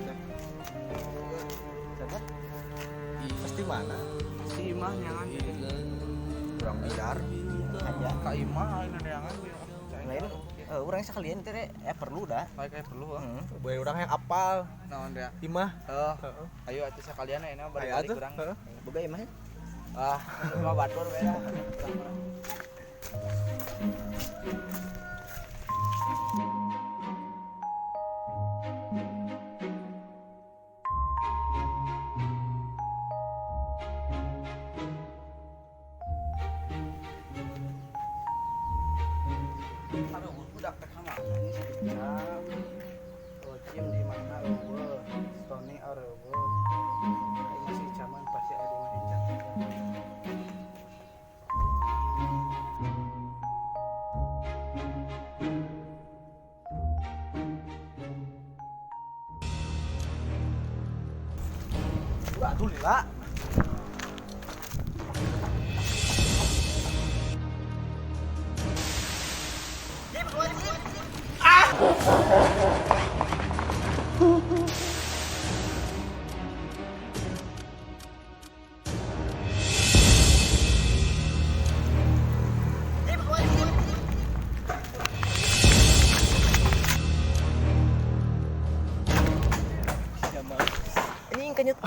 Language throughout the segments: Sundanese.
teh. Siapa? Pasti mana? Si Imah nyangan Kurang biar. Aja. Ka Imah aing neangan Lain urang sekalian teh perlu dah. Kayak perlu ah. Heeh. Boy urang yang apal. Naon deh? Imah. Heeh. Ayo atuh sekalian ayeuna Ayo balik atuh. urang. Heeh. Boga imah. Ah, mah batur we lah. Aduh, budak teh ka mana ini si Icam. Ocim di mana eueuh? Tony eueuh. Aing si Icaman pasti ada di mana Icam. Udah atuh lila. Anjing kenyut.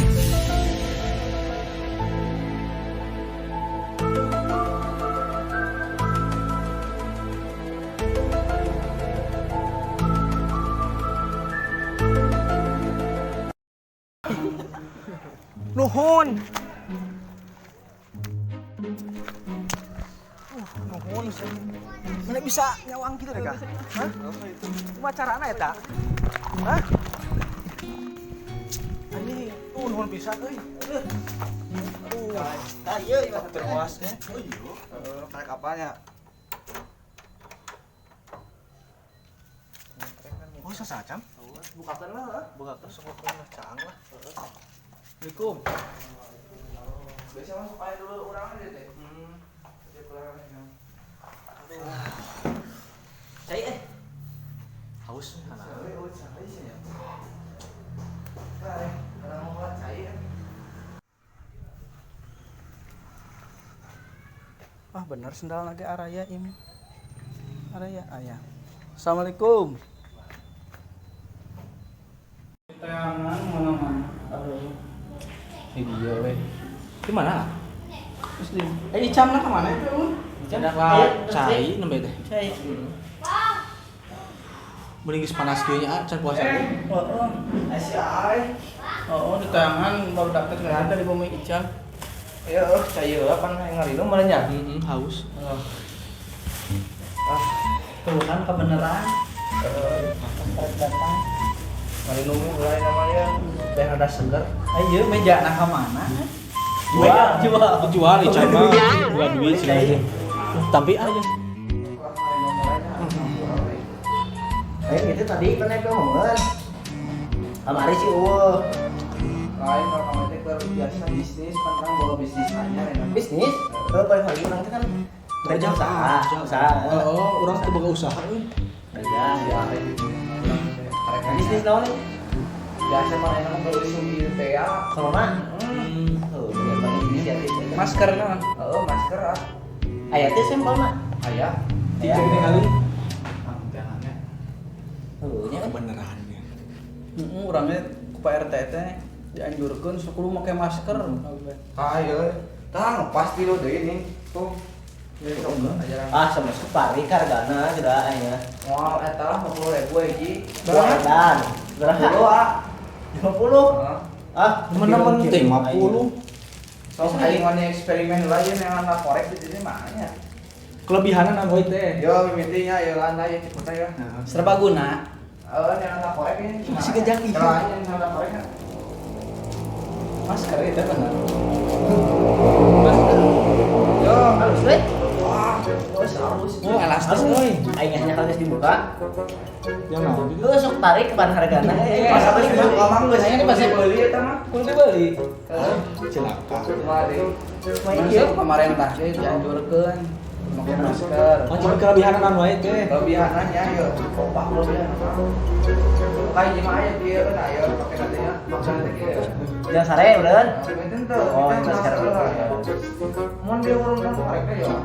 Nuhun. Nuhun. Mana bisa nyawang gitu deh, Kak? Hah? Kumaha carana eta? Hah? Ini nuhun pisan euy. Aduh. Tah ieu imah Terwas ya. Oh iya. Heeh, karek apanya? Oh, sasacam? Bukakeun lah. Bukakeun sok lah caang lah. Assalamualaikum. Biasa masuk aja dulu urang aja teh. Dia pulang aja. Cai eh. Haus nih anak. Cai, oh cai sih ya. Cai, orang mau cai ya. Ah bener sendal lagi araya ini. Araya ayah. Assalamualaikum. Tangan mana-mana. Aduh. Ini dia weh. Di mana? Terus di. Icam lah kemana itu? Icam lah cai nembe teh. Cai. Mending geus panas kieu nya can puasa teh. Oh, Si ai. oh, di tangan baru dapet nggak ada di bumi Icam. Ya, cai heula pan ngarinum mana nya? Heeh, haus. Ah, Tuh kan kebenaran. Pas datang. ngarinum mulai namanya biar ada seger. Ayo meja nah kemana? Jual, jual, jual Icam mah. Bukan duit sih aja. Tapi aja. Eh, itu tadi pernah ngomong. Kamari sih eueuh. Lain kalau kamu teh baru biasa bisnis, kan orang bawa bisnis anyar ya. Bisnis? Kalau paling lagi orang teh kan dagang usaha, usaha. Oh, urang teu boga usaha euy. Dagang. Si Are gitu. Bisnis naon? Biasa mana yang baru isum ieu teh ya. Corona. Oh, bener banget inisiatif. Masker kan? Heeh, masker ah. Aya teh sampel mah. Aya. Tiga ningali. Ah, jangannya. Heuh nya. Kebenaran ya. Heeh, urangnya ku Pak RT teh dianjurkeun sok kudu make masker. Ayo. Tah, pasti lo deui nih. Tuh. Ah, sama separi hargana sudah aya. Wah, eta lah 50.000 hiji. Berapa? Berapa? 50 ah. 50. Ah, Temen-temen teh 50. Sok aing wani eksperimen lah ieu yang anak korek di sini mah nya. Kelebihanna naon we teh? Yo mimitinya yo landa ya cepet ya. Serbaguna. Eh, yang anak korek ini. Masih kejang ieu. Yang anak korek. Masker itu benar. Masker. Yo, Halus we. wah, terus halus. Oh, elastis euy. Aing hanya kalau geus dibuka, Yang naon gitu? lu sok tarik ke hargana. Pas apa sih ngomong geus Saya ini pasti beli eta mah. Kudu dibeli. Heeh. Celaka. Cuma deh. Main Masuk ieu. pemerintah ge dianjurkeun. Pakai masker. Oh, cuma kelebihanan wae teh. Kelebihanannya ya, opak kelebihan. Kayak gimana ya dia kan ayo pakai nantinya, maksudnya teh kieu. Jangan sare udah. Oh, masker. Mun dia urung kan mereka ya.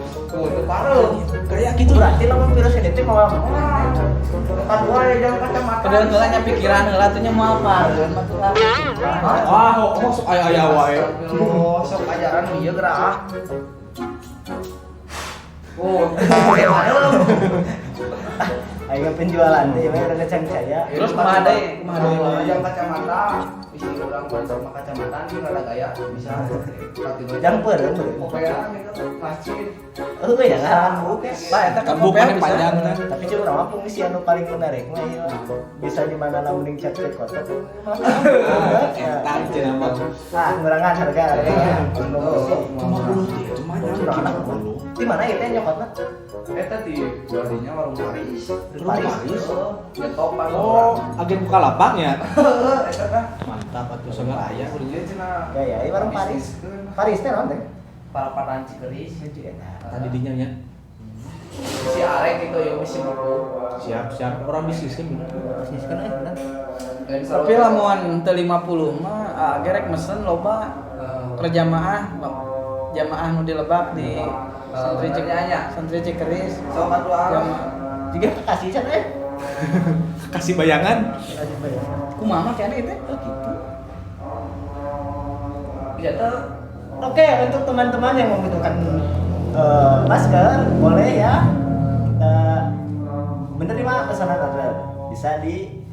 Tuh, itu parah. Kayak gitu berarti lamun virus ini teh mau kan wae jangan kacamata. Padahal heula nya pikiran heula teh nya moal pareun mah tuh. Ah, oh sok aya-aya wae. Oh, sok ajaran ieu geura ah. Oh, ayo penjualan teh we rada cangcaya. Terus kumaha deui? Kumaha deui? Yang kacamata, isi urang sama kacamata ini rada gaya bisa. Jang peureum. Kopean gitu, masjid. Heuh ya ngaran buuk. Bah eta kan bukan panjang tapi cuma urang mah fungsi anu paling menarik mah ieu. Bisa di mana lamun ning cat kotok. Eta cenah mah. Ah, ngurangan harga. 50 teh cuma 50. Di mana ieu teh nyokotna? Eta di bodinya warung Paris. Paris. Nyetopan. Oh, agen buka lapak ya? Eta tah. Mantap atuh segala aya kudu cenah. Gaya ieu warung Paris. Paris teh naon teh? Parapatan Cikeris. Tadi dinya nya. Si arek gitu ya misi buku. Siap, siap. Orang bisnis kan bener. Bisnis kan bener. Tapi lamun teu 50 mah gerek mesen loba jamaah jamaah nu dilebak di santri Cikeris, santri Cikeris. Sok atuh ah. Jika kasih can eh. Kasih bayangan. Kasih bayangan. Kumaha mah kayaknya itu? Oh gitu. Bisa tuh. Oke, untuk teman-teman yang membutuhkan masker, boleh ya. Kita menerima pesanan order. Bisa di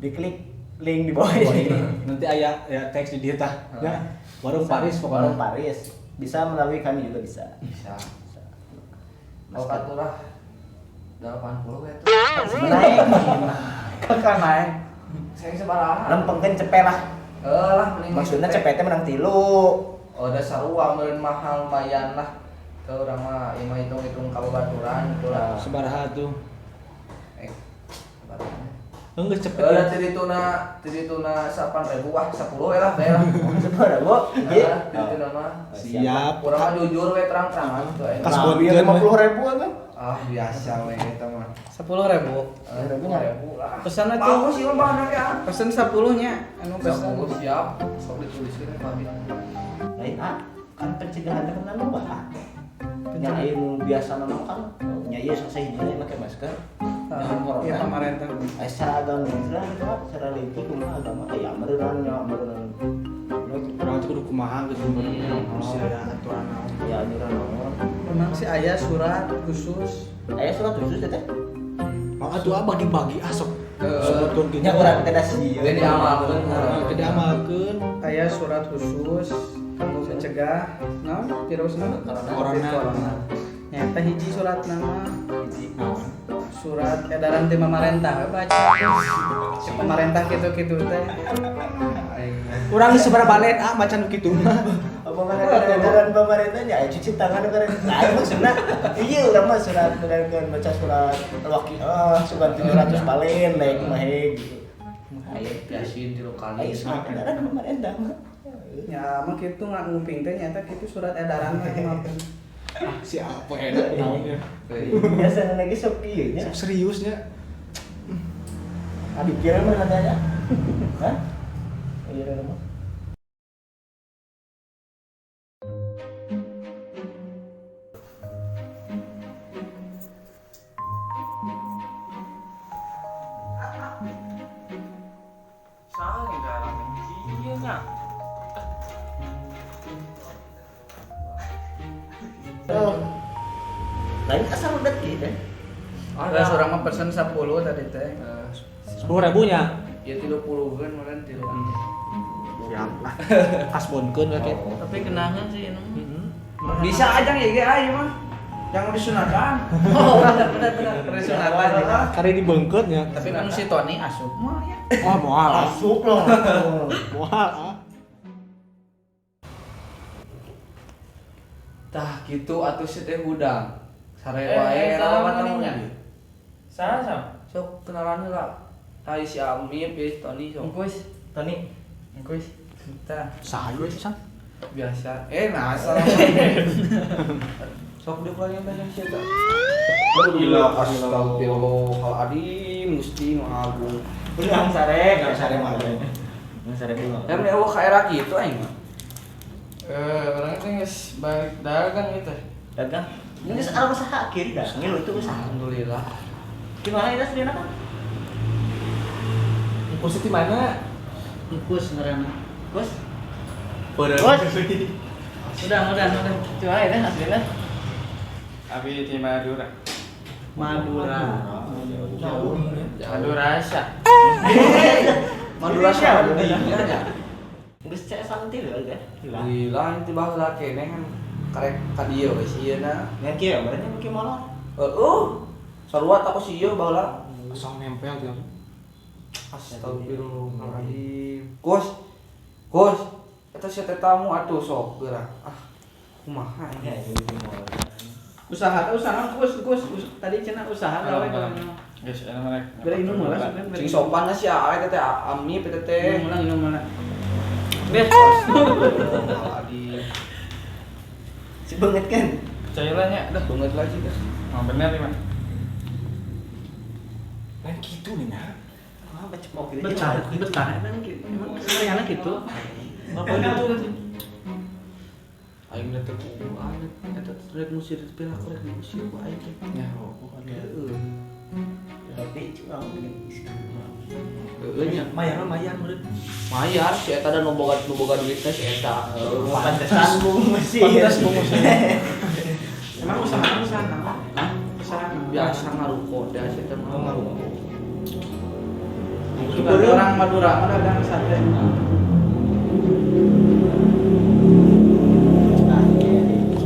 diklik link di bawah ini. Nanti aya ya teks di dieu tah. Ya. Warung Paris pokoknya. Warung Paris. Bisa melalui kami juga bisa. Bisa. Oh, atulah 80 ya tuh. Naik. Kakak naik. Saya sabaraha. Lempengkeun cepet lah. Heuh lah mending. Maksudnya cepetnya menang 3. Oh, da sarua meureun mahal lumayan lah. Teu urang mah ieu mah hitung-hitung ka babaturan gitu lah. Sabaraha tuh? Sabaraha. Geus cepet. Heuh tadi tuna 8.000 wah 10 we lah bae lah. 10.000. Ieu tadi tuna mah. Siap. Urang mah jujur we terang-terangan tuh. Kasbonkeun 50.000 atuh. Ah biasa we eta mah. 10.000. 10.000 lah. Pesan atuh. Bagus ieu mah ya. Pesan 10 nya anu pesan. 10 siap. Sok dituliskeun pamit. Lain ah, kan pencegahan teh kan loba. Nya ieu biasa mah kan nya ieu saseh hiji make masker. Iya pemerintah. Secara agama Islam gitu kan, secara religi kumaha agama aya meureunna nya meureunna. Urang teh kudu kumaha gitu meureun mesti aya aturan naon. Ya anjuran naon. Memang sih aya surat khusus. Aya surat khusus teh? Mau atuh ah bagi-bagi ah sok. Sebutkeun kitu. Nya urang teh da sieun. Teu diamalkeun. Teu diamalkeun. Aya surat khusus kanggo mencegah naon virus naon corona. Nyata hiji surat nama hiji naon? Surat edaran ti pamarentah we baca. Si pemerintah kitu-kitu teh. Urang geus sabaraha balen ah macan nu kitu mah. Omongan edaran pemerintahnya aya cuci tangan keren. Nah, maksudna ieu urang mah surat edaran baca surat wakil surat 700 balen naik mah gitu. Aya Yasin 3 kali. Aya surat edaran pemerintah mah. Ya mah kitu nguping teh nyata kitu surat edaran mah. Si apa enak naonnya. Biasanya lagi sok ieu nya. Sok seriusnya. Aduh kira mah katanya. Hah? Iya mah. Saha enggak ieu nya. Oh. Lain asal udah gitu. Ada seorang mah pesen 10 tadi teh. 10.000 nya. Ya 30 kan meureun 3. Siap lah. Kasbonkeun we ke. Tapi kenangan sih ini. Bisa aja ya ge ieu mah. Yang disunatan. Oh, benar. Disunatan. Kari dibeungkeut nya. Tapi kan si Tony asup mah ya. Oh, moal. Asup loh. Moal ah. Tah gitu atuh si teh hudang. Sare wae rawa nya. Saha sam? Sok kenalan heula. Tah si Amip, si Tony sok. Engkuis. Tony. Engkuis. Tah. Saha ieu sam? Biasa. Nah asal. Sok dia keluar yang banyak sih eta. Gila, astagfirullahaladzim, Gusti nu agung. Udah sare, enggak sare mah. Enggak sare dulu. Emang eueuh ka era kitu aing mah. Orang teh geus balik dagang gitu. Dagang. Ini sekarang usaha kiri dah. Ngilu itu usaha. Alhamdulillah. Gimana itu aslinya kan? Kursi di mana? Kus ngaranna. Kus. Kus. Udah. Cuma itu aslinya. Abi di Madura. Madura. Jauh. Madura Asya. Madura siapa nya? Geus cek santai lho kan. Gila, ini baheula keneh kan karek ka dieu we sieuna. Ngan kieu berarti mungkin molor. Heeh. Sarua aku sieun baheula. Kosong nempel dia. Astagfirullahaladzim. Kus. Kus. Eta sia teh tamu atuh sok geura. Ah. Kumaha Ya, ini? jadi molor. Usaha usaha kus tadi cenah usaha gawe kalau. Geus eta mah rek. Bere inum lah sebenarnya. Cing sopan lah sia ae teh ami teh teh. Inum lah. Beh. Astagfirullahaladzim. Si banget kan? Percayalah nya Dah banget lagi dah. Mau bener nih mah. Lain gitu nih nya. Wah, becepok gitu. Betah emang gitu. Emang sebenarnya gitu. Bapak itu Aing teh kudu aing eta rek ngusir pira rek diusir ku aing teh. Ya, bukan ya. Heeh. Tapi cuma Heeh nya. mayar mayar meureun. Mayar si eta da nu boga duit teh si eta. pantesan bungkus sih. Pantes bungkus. Emang usaha apa? Hah? Usaha Biasa ngaruko da si eta mah. Oh, ngaruko. Orang Madura mah dagang sate.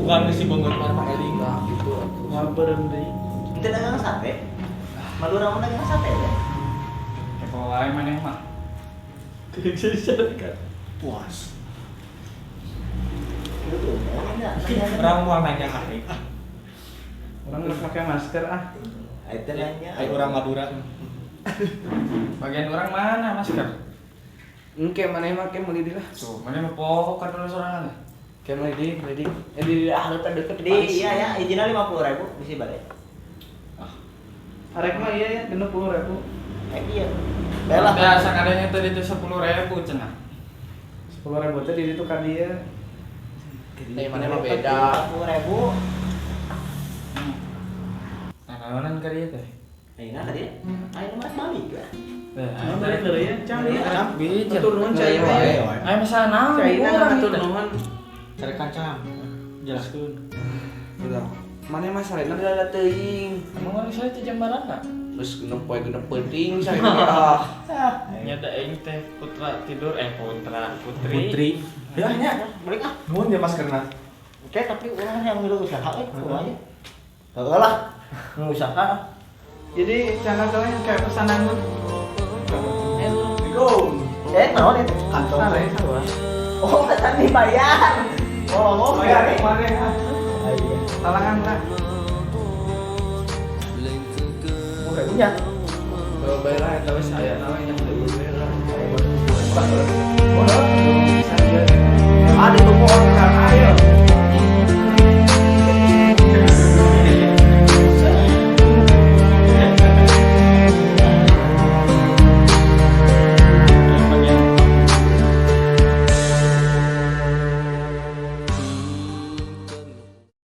Bukan si banget mah Pak Eli. Nah, gitu atuh. Moal beureum deui. Itu dagang sate. Madura mah dagang sate ya. Kepo wae maneh mah. Puas. Gitu. Orang mau nanya ka aing. Orang nggak pakai masker ah. Itu nanya. Aing orang Madura. Bagian orang mana masker? Engke maneh mah ke meuli di lah. Tuh, maneh mah poho kan dulu sorangan. Ke meuli di, meuli di. Di ah deket Di iya ya, izinnya 50.000 bisa balik. Arek mah iya ya 60.000. Iya. Baiklah. Biasa kadangnya tadi itu 10.000 cenah. 10.000 teh di ditu ka dieu. Nih maneh mah beda. 50.000. Nah, naonan ka dieu teh? Ayeuna ka dieu. Ayeuna mah balik lah. Nah, balik deui ya, cang ya. Bijir. Atur nuhun cai Ayo, teh. Ayo masalah naon? Cai na atur nuhun. Cari kacang. Jelaskeun. Udah. Maneh mah sarena da teuing. Emang orang saya teh jambaran enggak? Terus genep poe genep peuting sarena ah. Nyata aing teh putra tidur putra putri. Putri. Ya nya. Balik ah. Nuhun ya maskerna. Oke, tapi orang yang ngilu usaha kumaha nya. Heeh lah. Usaha. Jadi channel yang kayak pesanan lu. Go. Naon itu? Kantong. Sare sarua. Oh, tadi bayar. Oh, Bayar kemarin ah. Iya. Talangan lah. Oh, punya. Kalau bayar lah eta wis aya namanya deui bayar lah. Oh, Ada toko orang ayo.